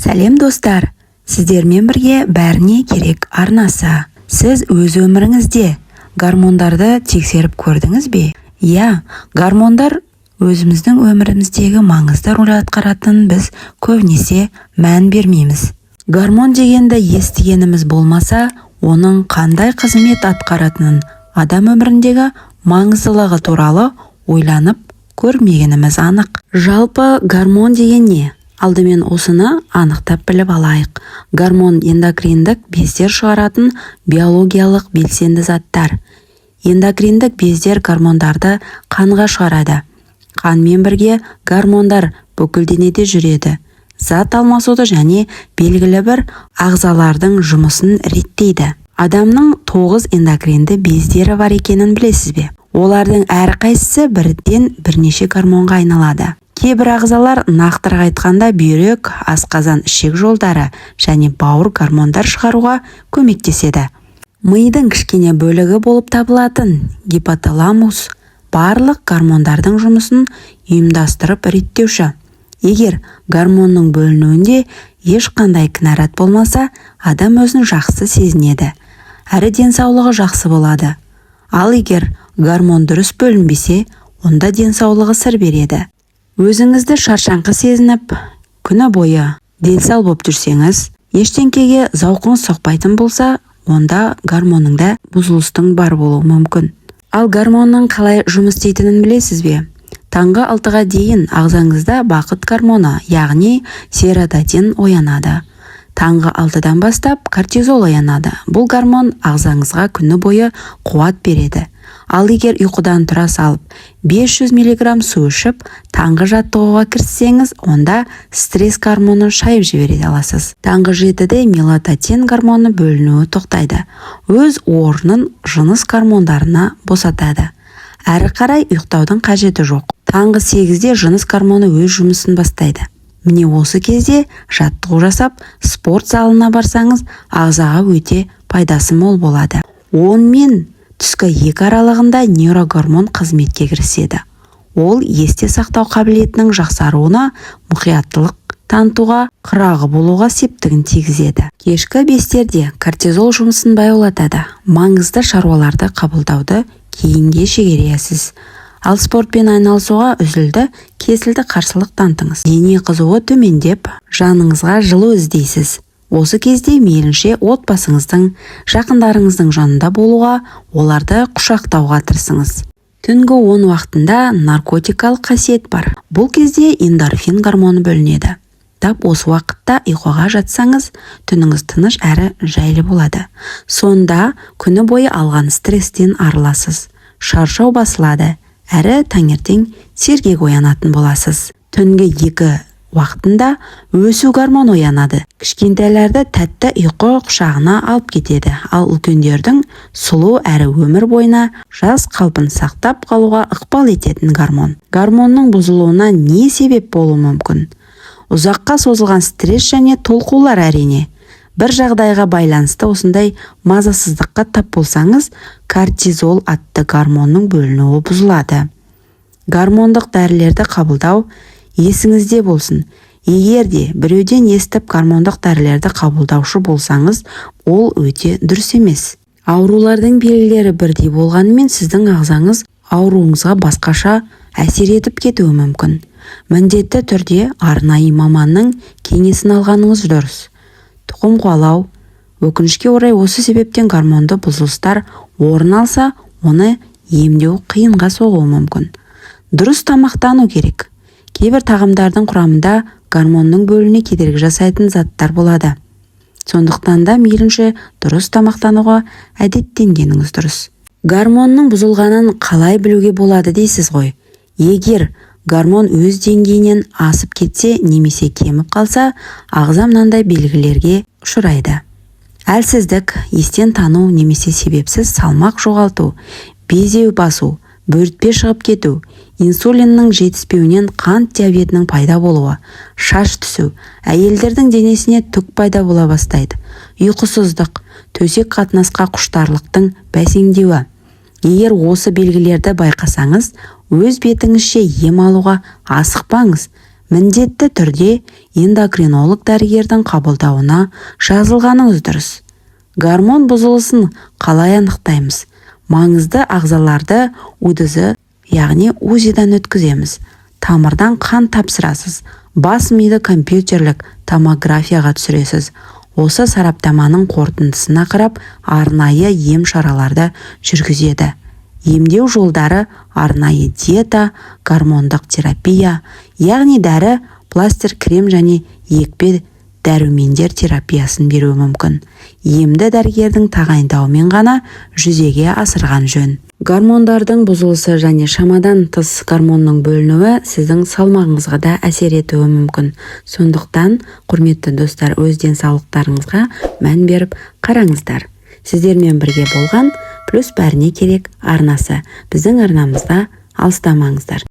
Сәлем, достар! Сіздермен бірге «Бәріне керек» арнасы. Сіз өз өміріңізде гормондарды тексеріп көрдіңіз бе? Иә, гормондар өзіміздің өміріміздегі маңызды рөл атқаратынын біз көбінесе мән бермейміз. Гормон дегенді естігеніміз болмаса, оның қандай қызмет атқаратынын, адам өміріндегі маңыздылығы туралы ойланып көрмегеніміз анық. Жалпы, гормон деген не? Алдымен осыны анықтап біліп алайық. Гормон – эндокриндік бездер шығаратын биологиялық белсенді заттар. Эндокриндік бездер гормондарды қанға шығарады. Қанмен бірге гормондар бүкіл денеде жүреді, зат алмасуды және белгілі бір ағзалардың жұмысын реттейді. Адамның тоғыз эндокринді бездері бар екенін білесіз бе? Олардың әрқайсысы бірден бірнеше гормонға айналады. Кейбір ағзалар, нақтырақ айтқанда, бүйрек, асқазан, ішек жолдары және бауыр гормондар шығаруға көмектеседі. Мидың кішкене бөлігі болып табылатын гипоталамус барлық гормондардың жұмысын ұйымдастырып реттеуші. Егер гормонның бөлінуінде ешқандай кінәрат болмаса, адам өзін жақсы сезінеді әрі денсаулығы жақсы болады. Ал егер гормон дұрыс бөлінбесе, онда денсаулығы сыр береді. Өзіңізді шаршаңқы сезініп, күні бойы делсал болып жүрсеңіз, ештеңкеге зауқыңыз соқпайтын болса, онда гормоныңда бұзылыстың бар болуы мүмкін. Ал гормонның қалай жұмыс істейтінін білесіз бе? Таңғы 6-ға дейін ағзаңызда бақыт гормоны, яғни серотонин оянады. Таңғы 6-дан бастап кортизол оянады. Бұл гормон ағзаңызға күні бойы қуат береді. Ал егер ұйқыдан тұра салып 500 мг су ішіп, таңғы жаттығуға кіріссеңіз, онда стресс гормонын шайып жібере аласыз. Таңғы 7-де мелатонин гормоны бөлінуі тоқтайды, өз орнын жыныс гормондарына босатады. Әрі қарай ұйықтаудың қажеті жоқ. Таңғы 8-де жыныс гормоны өз жұмысын бастайды. Міне, осы кезде жаттығу жасап, спорт залына барсаңыз, ағзаға өте пайдасы мол болады. 10 мен түскі 2 аралығында нейрогормон қызметке кіріседі. Ол есте сақтау қабілетінің жақсаруына, мұқияттылық танытуға, қырағы болуға септігін тигізеді. Кешкі 5-терде кортизол жұмысын баяулатады. Маңызды шаруаларды қабылдауды кейінге шегересіз. Ал спортпен айналысуға үзілді кесілді қарсылық танытыңыз. Дене қызуы төмендеп, жаныңызға жылу іздейсіз. Осы кезде мейлінше отбасыңыздың, жақындарыңыздың жанында болуға, оларды құшақтауға тырысыңыз. Түнгі 10 уақытында наркотикалық қасиет бар. Бұл кезде эндорфин гормоны бөлінеді. Тап осы уақытта ұйқыға жатсаңыз, түніңіз тыныш әрі жайлы болады. Сонда күні бойы алған стресстен арыласыз, шаршау басылады әрі таңертең сергек оянатын боласыз. Түнгі 2 уақытында өсу гормоны оянады. Кішкентайларды тәтті ұйқы құшағына алып кетеді, ал үлкендердің сұлу әрі өмір бойына жас қалпын сақтап қалуға ықпал ететін гормон. Гормонның бұзылуына не себеп болуы мүмкін? Ұзаққа созылған стресс және толқулар, әрине. Бір жағдайға байланысты осындай мазасыздыққа тап болсаңыз, кортизол атты гормонның бөлінуі бұзылады. Гормондық дәрілерді қабылдау. Есіңізде болсын, егер де біреуден естіп гормондық дәрілерді қабылдаушы болсаңыз, ол өте дұрыс емес. Аурулардың белгілері бірдей болғанымен, сіздің ағзаңыз ауруыңызға басқаша әсер етіп кетуі мүмкін. Міндетті түрде арнайы маманның кеңесін алғаныңыз дұрыс. Тұқым қуалау. Өкінішке орай, осы себептен гормонды бұзылыстар орын алса, оны емдеу қиынға соғуы мүмкін. Дұрыс тамақтану керек. Кейбір тағамдардың құрамында гормонның бөлінуіне кедергі жасайтын заттар болады. Сондықтан да мейлінше дұрыс тамақтануға әдеттенгеніңіз дұрыс. Гормонның бұзылғанын қалай білуге болады дейсіз ғой? Егер гормон өз деңгейінен асып кетсе немесе кеміп қалса, ағза мынандай белгілерге ұшырайды: әлсіздік, естен тану немесе себепсіз салмақ жоғалту, безеу басу, бөртпе шығып кету, инсулиннің жетіспеуінен қант диабетінің пайда болуы, шаш түсу, әйелдердің денесіне түк пайда бола бастайды, ұйқысыздық, төсек қатынасқа құштарлықтың бәсеңдеуі. Егер осы белгілерді байқасаңыз, өз бетіңізше ем алуға асықпаңыз. Міндетті түрде эндокринолог дәрігердің қабылдауына жазылғаныңыз дұрыс. Гормон бұзылысын қалай анықтаймыз? Маңызды ағзаларды УДЗ, яғни УЗИ-дан өткіземіз. Тамырдан қан тапсырасыз, бас миды компьютерлік томографияға түсіресіз. Осы сараптаманың қорытындысына қарап, арнайы ем шараларды жүргізеді. Емдеу жолдары: арнайы диета, гормондық терапия, яғни дәрі, пластырь, крем және екпе дәрумендер терапиясын беруі мүмкін. Емді дәрігердің тағайындауымен ғана жүзеге асырған жөн. Гормондардың бұзылысы және шамадан тыс гормонның бөлінуі сіздің салмағыңызға да әсер етуі мүмкін. Сондықтан, құрметті достар, өз денсаулықтарыңызға мән беріп қараңыздар. Сіздермен бірге болған Плюс, бәріне керек арнасы. Біздің арнамызда алыстамаңыздар.